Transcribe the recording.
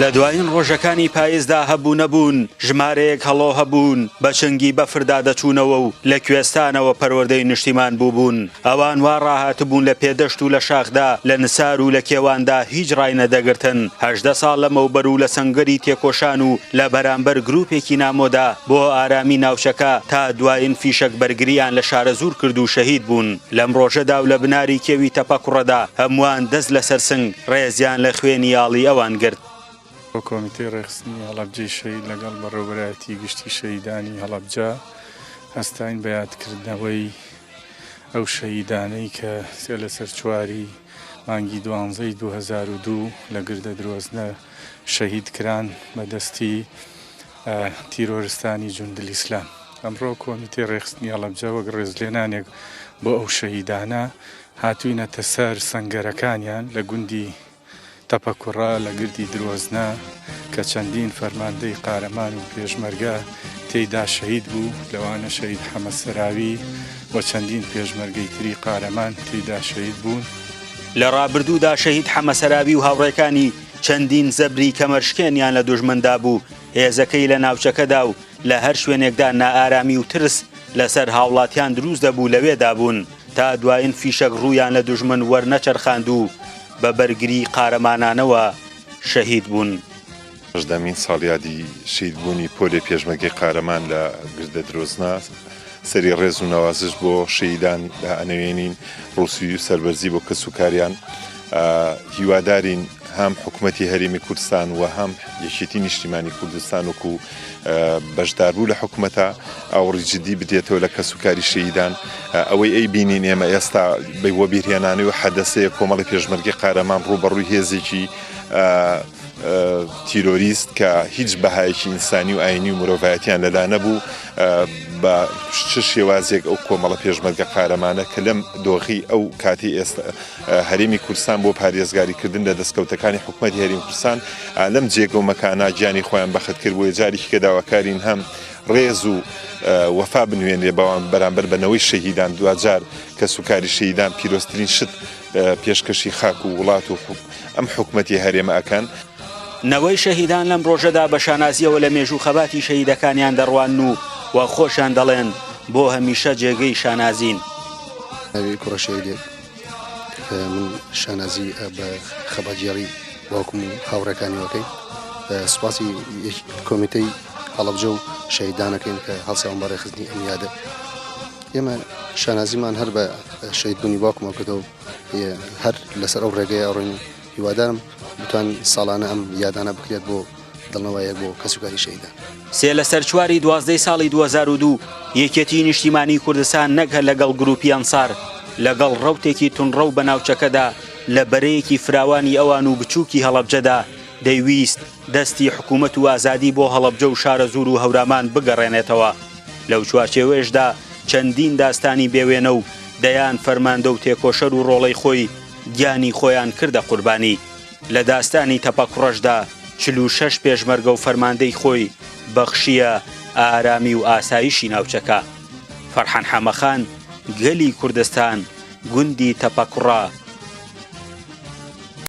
لە دوایین ڕۆژەکانی پایزدا هەبوو نەبوون ژمارەیەک هەڵۆ هەبوون بە چنگی بەفردا دەچوونەوە و لە کوێستانەوە پەروەردەی نیشتیمان بووبوون. ئەوان وا ڕاهاتبوون لە پێدەشت و لە شاخدا، لە نسار و لە کێواندا هیچ ڕاینەدەگرتن. 18 ساڵ لەمەوبەر و لە سەنگەری تێکۆشان و لە بەرامبەر گرووپێکی نامۆدا بۆ ئارامی ناوچەکە تا دوایین فیشەک بەرگرییان لە شارەزوور کرد و شەهید بوون. لەم ڕۆژەدا و لە بناری کێوی تەپەکوڕەدا هەمووان دەست لەسەر سنگ ڕێزیان لە خوێنی ئاڵی ئەوان گرت. کۆمیتەی ڕێکخستنی هەڵەبجەی شەهید لەگەڵ بەڕێوەبەرایەتی گشتی شەهیدانی هەڵەبجە هەستاین بە یادکردنەوەی ئەو شەهیدانەی کە سێ لەسەر چواری مانگی دوانزەی 2002 لە گردە درۆزنە شەهید کران بە دەستی تیرۆرستانی جوندلیسلام. ئەمڕۆ کۆمیتەی ڕێکخستنی هەڵەبجە وەک ڕێزلێنانێک بۆ ئەو شەهیدانە هاتووینەتە سەر سەنگەرەکانیان لە گوندی تەپەکوڕە لە گردی درۆزنە کە چەندین فەرماندەی قارەمان و پێشمەرگە تێیدا شەهید بوو، لەوانە شەهید حەمە سەراوی و چەندین پێشمەرگەی تری قارەمان تێیدا شەهید بوون. لە ڕابردوودا شەهید حەمە سەراوی و هاوڕێکانی چەندین زەبری کەمەرشکێنیان لە دوژمن دابوو، هێزەکەی لە ناوچەکەدا و لە هەر شوێنێکدا نائارامی و ترس لەسەر هاوڵاتیان دروست دەبوو لەوێدا بوون تا دوایین فیشەک ڕوویان لە دوژمن وەرنەچەرخاند و بە بەرگری قارەمانانەوە شەهید بوون. هەژدەمین ساڵیادی شەهیدبوونی پۆلێ پێشمەرگەی قارەمان لە گردە درۆزنە، سەری ڕێز و نەوازش بۆ شەهیدان دائەنەوێنین، ڕووسووی و سەربەرزی بۆ کەسوکاریان. هیوادارین هەم حکومەتی هەرێمی کوردستان و هەم یەکێتی نیشتیمانی کوردستان وەکو بەشداربوو لە حکومەتە ئاوڕی جدی بدێتەوە لە کەسوکاری شەهیدان. ئەوەی ئەی بینین ئێمە ئێستا بە وەبیرهێنانەوەی و حەدەسەیە کۆمەڵی پێشمەرگەی قارەمان ڕووبەڕووی هێزێکی تیرۆریست کە هیچ بەهایەکی ئینسانی و ئاینی و مرۆڤایەتیان لەلا نەبوو بە چ شێوازێک ئەو کۆمەڵە پێشمەرگە قارەمانە کە لەم دۆخی ئەو کاتی ئێستا هەرێمی کوردستان بۆ پارێزگاریکردن لە دەستکەوتەکانی حکومەتی هەرێمی کوردستان لەم جێگە و مەکانە گیانی خۆیان بەخت کرد بۆیە جارێکی کە داواکارین هەم ڕێز و وەفا بنوێنرێ بەوان بەرامبەر بە نەوەی شەهیدان دواجار کەسوکاری شەهیدان پیرۆزترین شت پێشکەشی خاک و وڵات و ئەم حکومەتی هەرێمە ئەکەن. نەوەی شەهیدان لەم ڕۆژەدا بە شانازییەوە لە مێژوو خەباتی شەهیدەکانیان دەڕوانن و وەک خۆشیان دەڵێن بۆ هەمیشە جێگەی شانازین. ناوی کوڕە شەهیدێک من شانازی بە خەباتگێڕی باوکم و هاوڕێکانی وەکەین سوپاسی کۆمیتەی هەڵەبجە و شەهیدانەکەین کە هەڵساون بە ڕێکخستنی ئەم یادە. ئێمە شانازیمان هەر بە شەهیدبوونی باوکمان کردەوە و هەر لەسەر ئەو ڕێگەیە ئەڕۆین و هیوادارم بتوان ساڵانە ئەم یادانە بکرێت بۆ دڵنەوایەک بۆ کەسوکاری شەهیدان. سێ لەسەر چواری دوازدەی ساڵی 2002 یەکێتیی نیشتیمانیی کوردستان نەک هەر لەگەڵ گرووپی ئەنسار، لەگەڵ ڕەوتێکی توندڕەو بە ناوچەکەدا لە بەرەیەکی فراوانی ئەوان و بچووکی هەڵەبجەدا دەیویست دەستی حکوومەت و ئازادی بۆ هەڵەبجە و شارەزوور و هەورامان بگەڕێنێتەوە. لەو چوارچێوەیەشدا چەندین داستانی بێوێنە و دەیان فەرماندە و تێکۆشەر و ڕۆڵەی خۆی گیانی خۆیان کردە قوربانی. لە داستانی تەپەکوڕەشدا 46 پێشمەرگە و فەرماندەی خۆی بەخشییە ئارامی و ئاسایشی ناوچەکە. فەرحان حەمەخان، گەلی کوردستان، گوندی تەپەکوڕە.